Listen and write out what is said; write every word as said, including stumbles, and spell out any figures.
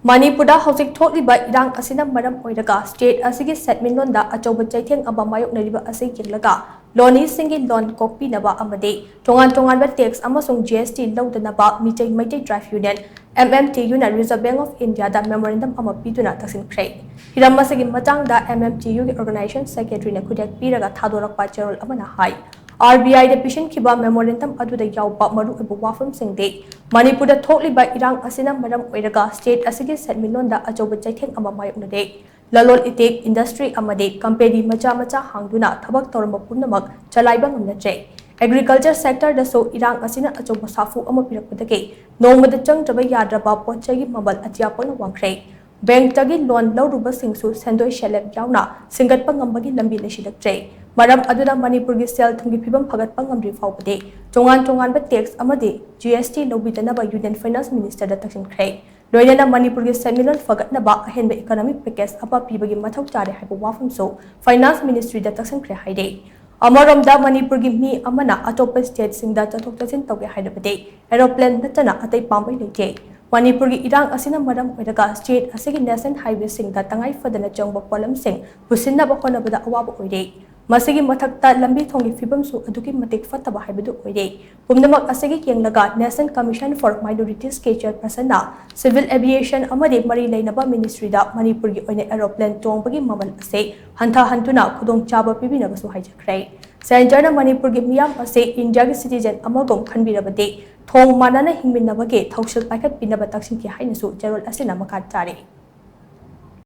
ꯃꯅꯤꯄꯨꯔꯗ ꯍꯧꯖꯤꯛ ꯊꯣꯛꯂꯤꯕ ꯏꯔꯥꯡ ꯑꯁꯤꯅ ꯃꯔꯝ ꯑꯣꯏꯔꯒ ꯁ꯭ꯇꯦꯠ ꯑꯁꯤꯒꯤ ꯁꯦꯟꯃꯤꯠꯂꯣꯟꯗ ꯑꯆꯧꯕ ꯆꯩꯊꯦꯡ ꯑꯃ ꯃꯥꯌꯣꯛꯅꯔꯤꯕ ꯑꯁꯤ ꯌꯦꯡꯂꯒ ꯂꯣꯅꯤꯁꯤꯡꯒꯤ ꯂꯣꯟ ꯀꯣꯛꯄꯤꯅꯕ ꯑꯃꯗꯤ ꯇꯣꯉꯥꯟ ꯇꯣꯉꯥꯟꯕ ꯇꯦꯛꯁ ꯑꯃꯁꯨꯡ ꯖꯤ ꯑꯦꯁ ꯇꯤ ꯂꯧꯗꯅꯕ Meetei Meitei tribe union, M M T ꯌꯨꯅ ꯔꯤꯖꯔꯚ ꯕꯦꯡꯛ ꯑꯣꯐ ꯏꯟꯗꯤꯌꯥꯗ ꯃꯦꯃꯣꯔꯦꯟꯗꯝ ꯑꯃ ꯄꯤꯗꯨꯅ ꯇꯛꯁꯤꯟꯈ꯭ꯔꯦ꯫ ꯍꯤꯔꯝ ꯑꯁꯤꯒꯤ ꯃꯇꯥꯡꯗ ꯑꯦꯝ ꯑꯦꯝ ꯇꯤ ꯌꯨꯒꯤ ꯑꯣꯔꯒꯅꯥꯏꯖꯦꯁꯟ ꯁꯦꯀ꯭ꯔꯦꯇꯔꯤꯅ ꯈꯨꯗꯦꯛ ꯄꯤꯔꯒ ꯊꯥꯗꯣꯔꯛꯄ ꯆꯦꯔꯣꯜ ꯑꯃꯅ ꯍꯥꯏ, ꯑꯥꯔ ꯕꯤ ꯑꯥꯏꯗ ꯄꯤꯁꯤꯟꯈꯤꯕ ꯃꯦꯃꯣꯔꯦꯟꯗꯝ ꯑꯗꯨꯗ ꯌꯥꯎꯕ ꯃꯔꯨꯑꯣꯏꯕ ꯋꯥꯐꯝꯁꯤꯡꯗꯤ ꯃꯅꯤꯄꯨꯔꯗ ꯊꯣꯛꯂꯤꯕ ꯏꯔꯥꯡ ꯑꯁꯤꯅ ꯃꯔꯝ ꯑꯣꯏꯔꯒ ꯁ꯭ꯇꯦꯠ ꯑꯁꯤꯒꯤ ꯁꯦꯟꯃꯤꯠꯂꯣꯟꯗ ꯑꯆꯧꯕ ꯆꯩꯊꯦꯡ ꯑꯃ ꯃꯥꯌꯣꯛꯅꯔꯦ꯫ ꯂꯂꯣꯟ ꯏꯇꯤꯛ, ꯏꯟꯗꯁꯇ꯭ꯔꯤ ꯑꯃꯗꯤ ꯀꯝꯄꯦꯅꯤ ꯃꯆꯥ ꯃꯆꯥ ꯍꯥꯡꯗꯨꯅ ꯊꯕꯛ ꯇꯧꯔꯝꯕ ꯄꯨꯝꯅꯃꯛ ꯆꯂꯥꯏꯕ ꯉꯝꯅꯗ꯭ꯔꯦ꯫ ꯑꯦꯒ꯭ꯔꯤꯀꯜꯆꯔ ꯁꯦꯛꯇꯔꯗꯁꯨ ꯏꯔꯥꯡ ꯑꯁꯤꯅ ꯑꯆꯧꯕ ꯁꯥꯐꯨ ꯑꯃ ꯄꯤꯔꯛꯄꯗꯒꯤ ꯅꯣꯡꯃꯗ ꯆꯪꯗ꯭ꯔꯕ ꯌꯥꯗ꯭ꯔꯕ ꯄꯣꯠ ꯆꯩꯒꯤ ꯃꯃꯜ ꯑꯇꯤꯌꯥ ꯄꯛꯅ ꯋꯥꯡꯈ꯭ꯔꯦ꯫ ꯕꯦꯡꯛꯇꯒꯤ ꯂꯣꯟ ꯂꯧꯔꯨꯕꯁꯤꯡꯁꯨ ꯁꯦꯟꯗꯣꯏ ꯁꯦꯜꯂꯦꯞ ꯌꯥꯎꯅ ꯁꯤꯡꯒꯠꯄ ꯉꯝꯕꯒꯤ ꯂꯝꯕꯤ ꯂꯩꯁꯤꯜꯂꯛꯇ꯭ꯔꯦ꯫ ꯃꯔꯝ ꯑꯗꯨꯅ ꯃꯅꯤꯄꯨꯔꯒꯤ ꯁꯦꯜ ꯊꯨꯝꯒꯤ ꯐꯤꯕꯝ ꯐꯒꯠꯄ ꯉꯝꯗ꯭ꯔꯤ ꯐꯥꯎꯕꯗꯤ ꯇꯣꯉꯥꯟ ꯇꯣꯉꯥꯟꯕ ꯇꯦꯛꯁ ꯑꯃꯗꯤ G S T ꯂꯧꯕꯤꯗꯅꯕ union finance ꯃꯤꯅꯤꯁꯇꯔꯗ ꯇꯛꯁꯤꯟꯈ꯭ꯔꯦ꯫ ꯂꯣꯏꯅꯅ ꯃꯅꯤꯄꯨꯔꯒꯤ ꯁꯦꯟꯃꯤꯠꯂꯣꯟ ꯐꯒꯠꯅꯕ ꯑꯍꯦꯟꯕ ꯏꯀꯣꯅꯣꯃꯤꯛ ꯄꯦꯀꯦꯖ ꯑꯃ ꯄꯤꯕꯒꯤ ꯃꯊꯧ ꯇꯥꯔꯦ ꯍꯥꯏꯕ ꯋꯥꯐꯝꯁꯨ ꯐꯥꯏꯅꯥꯟꯁ ꯃꯤꯅꯤꯁꯇ꯭ꯔꯤꯗ ꯇꯛꯁꯤꯟꯈ꯭ꯔꯦ ꯍꯥꯏꯔꯤ꯫ ꯑꯃꯔꯣꯝꯗ ꯃꯅꯤꯄꯨꯔꯒꯤ ꯃꯤ ꯑꯃꯅ ꯑꯇꯣꯞꯄ ꯁ꯭ꯇꯦꯠꯁꯤꯡꯗ ꯆꯠꯊꯣꯛ ꯆꯠꯁꯤꯟ ꯇꯧꯒꯦ ꯍꯥꯏꯔꯕꯗꯤ ꯑꯦꯔꯣꯄ꯭ꯂꯦꯟ ꯅꯠꯇꯅ ꯑꯇꯩ ꯄꯥꯝꯕꯩ ꯂꯩꯇꯦ꯫ ꯃꯅꯤꯄꯨꯔꯒꯤ ꯏꯔꯥꯡ ꯑꯁꯤꯅ ꯃꯔꯝ ꯑꯣꯏꯔꯒ ꯁ꯭ꯇꯦꯠ ꯑꯁꯤꯒꯤ ꯅꯦꯁꯅꯦꯜ ꯍꯥꯏꯋꯦꯁꯤꯡꯗ ꯇꯉꯥꯏ ꯐꯗꯅ ꯆꯪꯕ ꯄꯣꯠꯂꯝꯁꯤꯡ ꯄꯨꯁꯤꯟꯅꯕ ꯍꯣꯠꯅꯕꯗ ꯑꯋꯥꯕ ꯑꯣꯏꯔꯦ꯫ ꯃꯁꯤꯒꯤ ꯃꯊꯛꯇ ꯂꯝꯕꯤ ꯊꯣꯡꯒꯤ ꯐꯤꯕꯝꯁꯨ ꯑꯗꯨꯛꯀꯤ ꯃꯇꯤꯛ ꯐꯠꯇꯕ ꯍꯥꯏꯕꯗꯨ ꯑꯣꯏꯔꯦ꯫ ꯄꯨꯝꯅꯃꯛ ꯑꯁꯤꯒꯤ ꯌꯦꯡꯂꯒ National Commission for Minorities K ꯆꯦꯌꯔꯄꯔꯁꯟꯅ civil aviation ꯑꯃꯗꯤ ꯃꯔꯤ ꯂꯩꯅꯕ ꯃꯤꯅꯤꯁꯇ꯭ꯔꯤꯗ ꯃꯅꯤꯄꯨꯔꯒꯤ ꯑꯣꯏꯅ ꯑꯦꯔꯣꯄ꯭ꯂꯦꯟ ꯇꯣꯡꯕꯒꯤ ꯃꯃꯜ ꯑꯁꯤ ꯍꯟꯊꯍꯟꯗꯨꯅ ꯈꯨꯗꯣꯡꯆꯥꯕ ꯄꯤꯕꯤꯅꯕꯁꯨ ꯍꯥꯏꯖꯈ꯭ꯔꯦ꯫ ꯁꯦꯟꯇꯔꯅ ꯃꯅꯤꯄꯨꯔꯒꯤ ꯃꯤꯌꯥꯝ ꯑꯁꯤ ꯏꯟꯗꯤꯌꯥꯒꯤ ꯁꯤꯇꯤꯖꯦꯟ ꯑꯃꯒꯨꯝ ꯈꯟꯕꯤꯔꯕꯗꯤ ꯊꯣꯡ ꯃꯥꯟꯅꯅ ꯍꯤꯡꯃꯤꯟꯅꯕꯒꯤ ꯊꯧꯁꯤꯜ ꯄꯥꯏꯈꯠꯄꯤꯅꯕ ꯇꯛꯁꯤꯟꯈꯤ ꯍꯥꯏꯅꯁꯨ ꯆꯦꯔꯣꯜ ꯑꯁꯤꯅ ꯃꯈꯥ ꯇꯥꯔꯤ꯫